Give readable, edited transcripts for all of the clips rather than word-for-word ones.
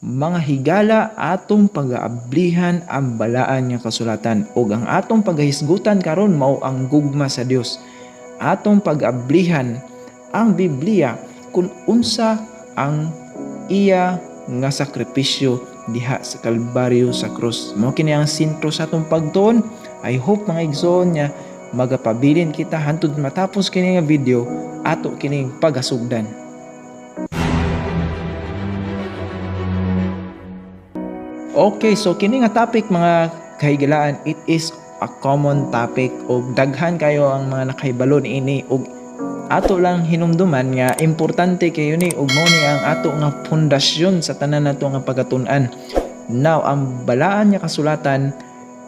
Mga higala, atong pagaablihan ang balaan nga kasulatan ug ang atong pagahisgutan karon mao ang gugma sa Dios. Atong pag-ablihan ang Biblia kung unsa ang iya nga sakripisyo diha sa Kalbaryo sa krus. Mao kini ang sentro sa atong pagtuon. I hope, mga igsoon, nga magapabilin kita hantod matapos kini nga video, ato kining pagasugdan. Okay, so kini nga topic, mga kahigalaan, it is a common topic og daghan kayo ang mga nakahibalo niini, og ato lang hinumduman nga importante kayo ni ug mao ni ang ato nga pundasyon sa tanan nato nga pagatun-an. Now, ang balaan nga kasulatan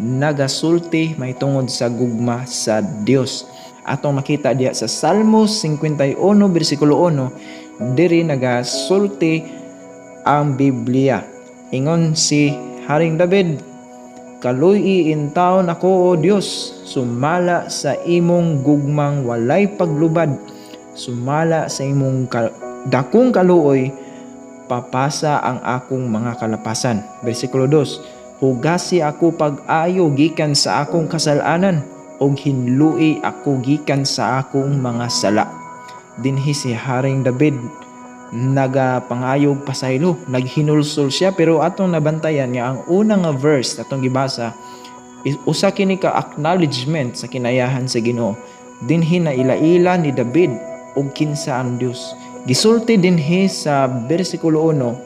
nagasulti mahitungod sa gugma sa Dios. Atong makita diha sa Salmos 51 bersikulo 1, diri nagasulti ang Biblia. Ingon si Haring David, "Kaluy-i intawon ako, O Dios, sumala sa imong gugmang walay paglubad, sumala sa imong dakong kaluoy, papasa ang akong mga kalapasan." Bersikulo 2, "Hugasi ako pag-ayo gikan sa akong kasalanan ug hinlui ako gikan sa akong mga sala." Dinhi si Haring David nagapangayog pasaylo, naghinulsol siya, pero atong nabantayan nga ang una nga verse atong gibasa is usa kini ka acknowledgement sa kinayahan sa Ginoo. Dinhi na ila-ila ni David og kinsa ang Dios. Gisulti dinhi sa bersikulo 1,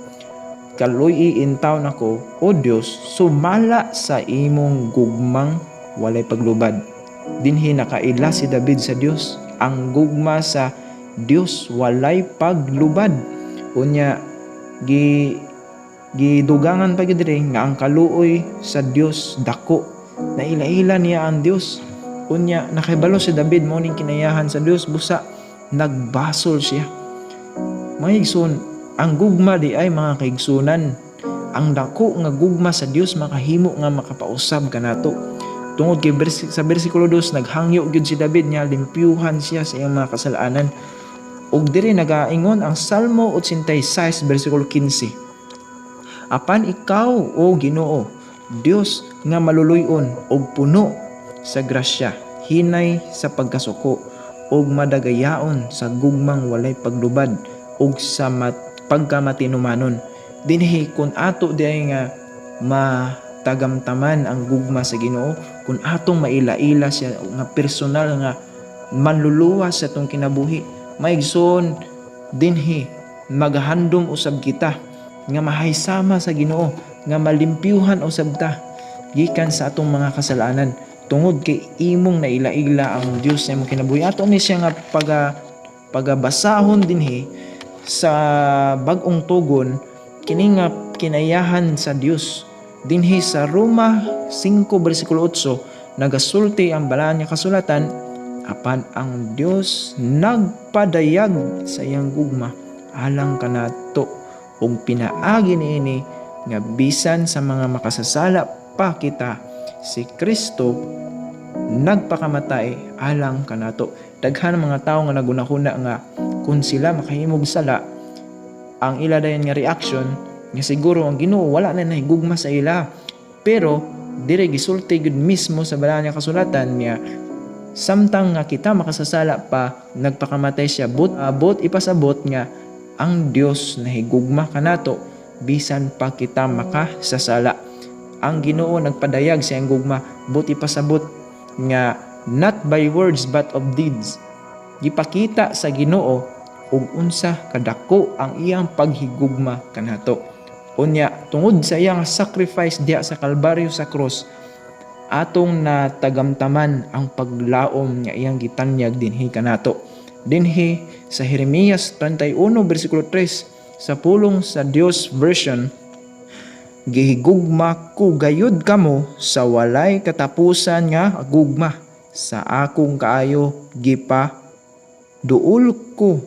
"Kaluy-i intawon ako, O Dios, sumala sa imong gugmang walay paglubad." Dinhi nakaila si David sa Dios, ang gugma sa Dios walay paglubad. Unya gidugangan pa gyud diri nga ang kaluoy sa Dios dako. Naila-ila niya ang Dios. Unya nakahibalo si David mo ning kinayahan sa Dios, busa nagbasol siya. Mga igsoon, ang gugma di ay, mga kaigsunan, ang dako nga gugma sa Dios makahimo nga makapausab kanato. Tungod kay sa bersikulo 2, naghangyo gyud si David nga limpyuhan siya sa iyang mga kasalanan. Ug diri nagaingon ang Salmo 86 bersikulo 15, "Apan ikaw, o Ginoo, Dios nga maluluy-on ug puno sa grasya, hinay sa pagkasuko ug madagayaon sa gugmang walay paglubad ug sa pagkamatinumanon." Dinhi kung ato diay nga matagamtaman ang gugma sa Ginoo, kung atong maila-ila siya nga personal nga manluluwas sa atong kinabuhi, maigsoon, dinhi magahandom usab kita nga mahaysama sa Ginoo, nga malimpyuhan usab ta gikan sa atong mga kasalanan tungod kay imong naila-ila ang Dios sa imong kinabuhi. Ato ni siya nga pagabasahon dinhi sa Bag-ong Tugon kini nga kinayahan sa Dios. Dinhi sa Roma 5 bersikulo 8, nagasulti ang balaan nga kasulatan, "Apan ang Dios nagpadayag sa iyang gugma alang kanato ug pinaagi niini nga bisan sa mga makasasala pa kita, si Kristo nagpakamatay alang kanato." Daghan ang mga tawo nga nagunahuna nga kung sila makahimog sala, ang ila dayon nga reaction nga siguro ang Ginoo wala na nahigugma sa ila. Pero dire gisulti gud mismo sa balaan nga kasulatan nga samtang nga kita makasasala pa, nagpakamatay siya. But ipasabot nga ang Dios nahigugma kanato bisan pa kita makasasala. Ang Ginoo nagpadayag sa iyang gugma, but ipasabot nga not by words but of deeds. Gipakita sa Ginoo ug unsa kadako ang iyang paghigugma kanato. Unya tungod sa iyang sacrifice diha sa Kalbaryo sa cross, atong natagamtaman ang paglaom nga iyang gitanyag dinhi kanato. Dinhi sa Jeremias 31 bersikulo 3, sa Pulong sa Dios version, "Gihigugma ko gayud kamo sa walay katapusan nga gugma. Sa akong kaayo gipa duol ko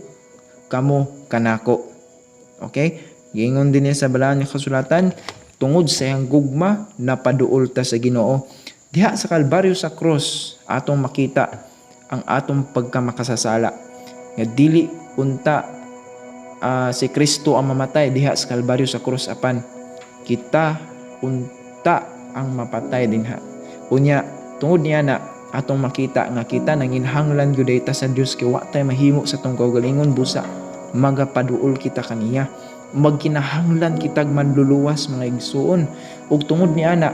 kamo kanako." Okay? Giingon din niya sa balaan nga kasulatan, tungod sa iyang gugma napaduol ta sa Ginoo. Diha sa Kalbaryo sa cross, atong makita ang atong pagkamakasasala nga dili unta si Kristo ang mamatay diha sa Kalbaryo, sa krus, apan kita unta ang mapatay dinha. Unya tungod niya na atong makita nga kita nanginhanglan gyud ta sa Dios kay wa tay mahimo sa atong kaugalingon, busa magapaduol kita kaniya. Magkinahanglan kitag manluluwas, mga igsuon, ug tungod niya na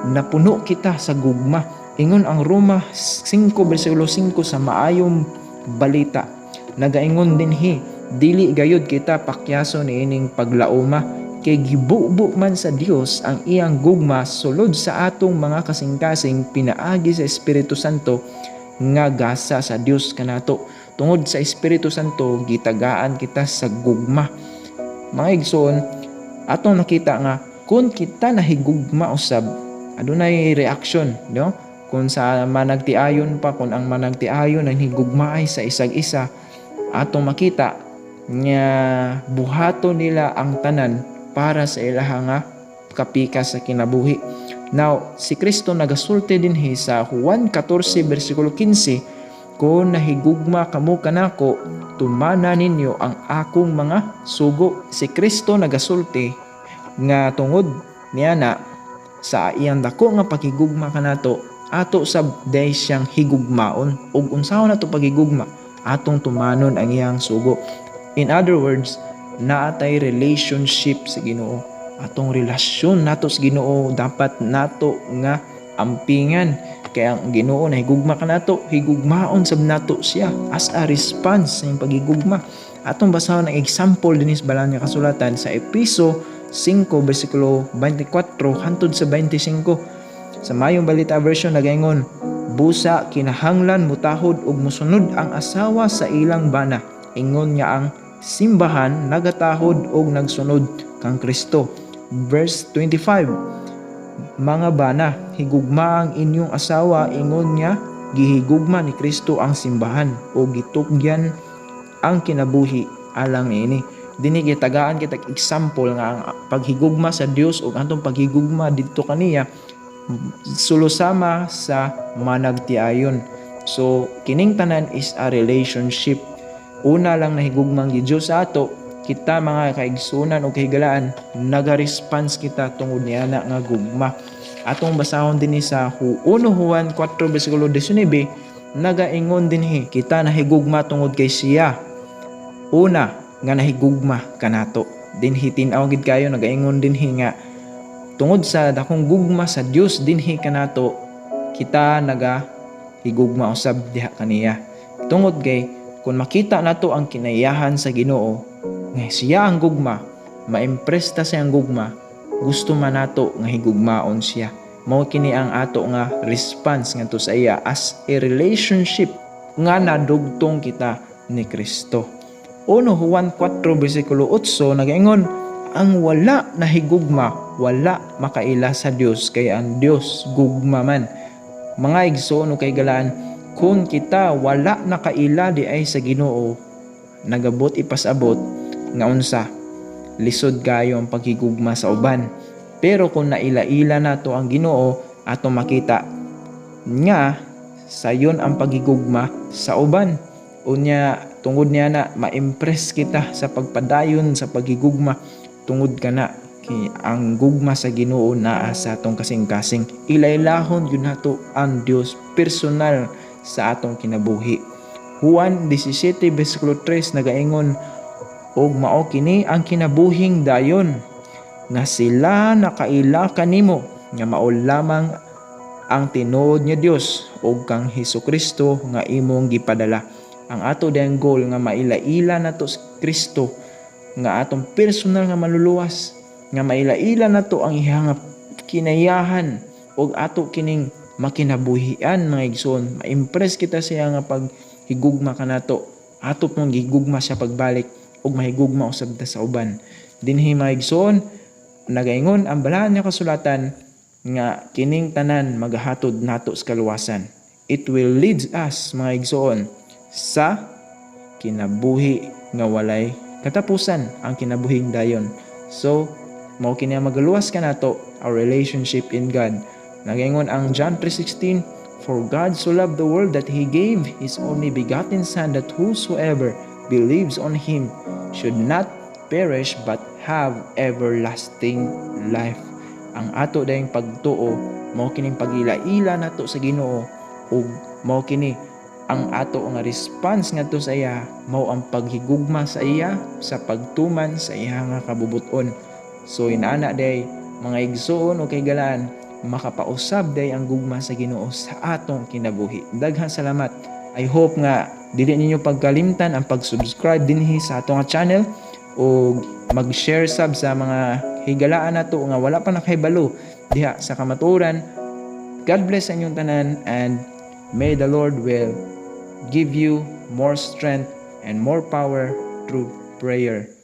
napuno kita sa gugma. Ingon ang Roma 5 bersikulo 5 sa Maayong Balita, nagaingon dinhi, "Dili gayud kita pakyaso niining paglauma kay gibubo man sa Dios ang iyang gugma sulod sa atong mga kasing-kasing pinaagi sa Espiritu Santo nga gasa sa Dios kanato." Tungod sa Espiritu Santo, gitagaan kita sa gugma. Mga igsoon, atong nakita nga kung kita nahigugma usab, adunay reaction, no? Kung sa managtiayon pa, kung ang managtiayon ang higugmaay sa isag isa, atong makita nga buhaton nila ang tanan para sa ilaha nga kapikas sa kinabuhi. Now, si Kristo nagasulti dinhi sa Juan 14 bersikulo 15, "Kung nahigugma kamo kanako, tumana ninyo ang akong mga sugo." Si Kristo nagasulti nga tungod niya na sa iyang dako nga paghigugma kanato, ato sab day siyang higugmaon. Ug unsaon nato paghigugma? Atong tumanon ang iyang sugo. In other words, naa tay relationship sa Ginoo. Atong relasyon nato sa Ginoo dapat nato nga ampingan kay ang Ginoo nahigugma kanato, higugmaon sab nato siya as a response sa iyang paghigugma. Atong basahon ang example dinhi sa balaan nga kasulatan sa Epeso 5 bersikulo 24 hantod sa 25. Sa Maayong Balita version, nagaingon, "Busa kinahanglan mutahod ug musunod ang asawa sa ilang bana, ingon nga ang simbahan nagatahod og nagsunod kang Kristo." Verse 25, "Mga bana, higugma ang inyong asawa ingon nga gihigugma ni Kristo ang simbahan o gitugyan ang kinabuhi alang niini." Dinhi gitagaan kita example nga ang paghigugma sa Dios ug atong paghigugma didto kaniya sulusama sa managtiayon. So kining tanan is a relationship. Una lang nahigugmang gi Dios sa ato, kita mga kaigsunan o kahigalaan, naga-response kita tungod niya na nga gugma. Atong basahon dinhi sa 1 Juan 4 bersikulo 19, nagaingon dinhi, kita nahigugma tungod kay siya una nga nahigugma kanato. Dinhi tin-aw gid kayo, nagaingon dinhi nga tungod sa dakong gugma sa Dios dinhi kanato, kita naga higugma usab diha kaniya. Tungod kay kung makita nato ang kinayahan sa Ginoo nga siya ang gugma, ma-impress ta sa iyang gugma, gusto man nato nga higugmaon siya. Mao kini ang ato nga response ngadto sa iya as a relationship nga nadugtong kita ni Kristo. 1 Juan 4 bersikulo 8, nagaingon, "Ang wala nahigugma, wala makaila sa Dios kay ang Dios gugma man." Mga igsoon o kahigalaan, kung kita wala nakaila di ay sa Ginoo, nagabot ipasabot nga unsa, lisod kayo ang paghigugma sa uban. Pero kung naila-ila nato ang Ginoo, ato makita nga sayon ang paghigugma sa uban. Unya tungod niya na ma-impress kita sa pagpadayon sa paghigugma tungod kana kay ang gugma sa Ginoo naa sa atong kasing-kasing. Ilailahon yun nato ang Dios personal sa atong kinabuhi. Juan 17 bersikulo 3, nagaingon, "Ug mao kini ang kinabuhing dayon, nga sila nakaila kanimo nga mao lamang ang tinuod nga Dios ug kang Hesus Kristo nga imong gipadala." Ang ato diyang goal nga maila-ila nato si Kristo nga atong personal nga maluluwas, nga maila-ila nato ang iyang kinayahan ug ato kining makinabuhian. Mga igsoon, ma-impress kita siya nga paghigugma kanato, ato pong gigugma siya pagbalik ug mahigugma usab ta sa uban. Dinhi, mga igsoon, nagaingon ang balaan nga kasulatan nga kining tanan magahatod nato sa kaluwasan. It will lead us, mga igsoon, sa kinabuhi nga walay katapusan, ang kinabuhing dayon. So mao kini ang magaluwas kanato, our relationship in God. Nagaingon ang John 3:16, "For God so loved the world that He gave His only begotten Son, that whosoever believes on Him should not perish but have everlasting life. Ang ato dayong pagtuo mao kining pagila-ila nato sa Ginoo ug mao kini ang ato nga response ngadto sa iya, mao ang paghigugma sa iya sa pagtuman sa iya nga kabubut-on. So inana day, mga igsuon o kahigalaan, makapausab day ang gugma sa Ginoo sa atong kinabuhi. Daghang salamat. I hope nga dili ninyo pagkalimtan ang pag-subscribe dinhi sa atong nga channel o mag-share sab sa mga higalaan nato nga wala pa nakahibalo diha sa kamatuoran. God bless sa inyong tanan and may the Lord will give you more strength and more power through prayer.